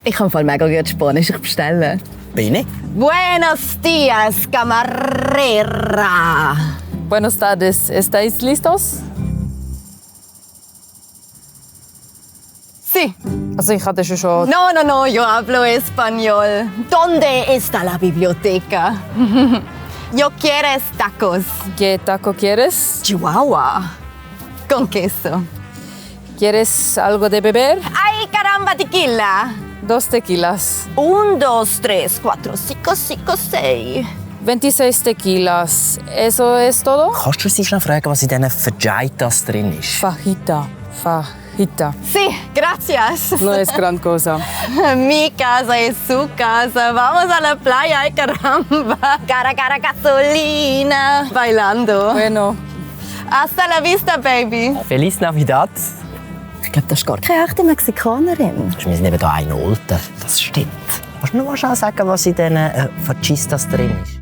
Ich kann voll mega gut Spanisch, ich bestelle. Bene. Buenos dias, camarera. Buenos tardes, ¿estáis listos? Sí. Also ich hatte schon... No, yo hablo español. ¿Dónde está la biblioteca? Yo quiero tacos. ¿Qué taco quieres? Chihuahua. Con queso. ¿Quieres algo de beber? ¡Ay, caramba, tequila! 2 tequilas. 1, 2, 3, 4, 5, 5, 6. 26 tequilas. ¿Eso es todo? Kannst du sie schnell fragen, was in diesen Fajitas drin ist? Fajita. Sí, gracias. No es gran cosa. Mi casa es su casa. Vamos a la playa, ay, caramba. Cara, gasolina. Bailando. Bueno. Hasta la vista, baby. Feliz Navidad. Ich glaube, das ist gar keine echte Mexikanerin. Wir sind eben hier ein Alter. Das stimmt. Kannst du noch mal schnell sagen, was in diesen Fajitas drin ist?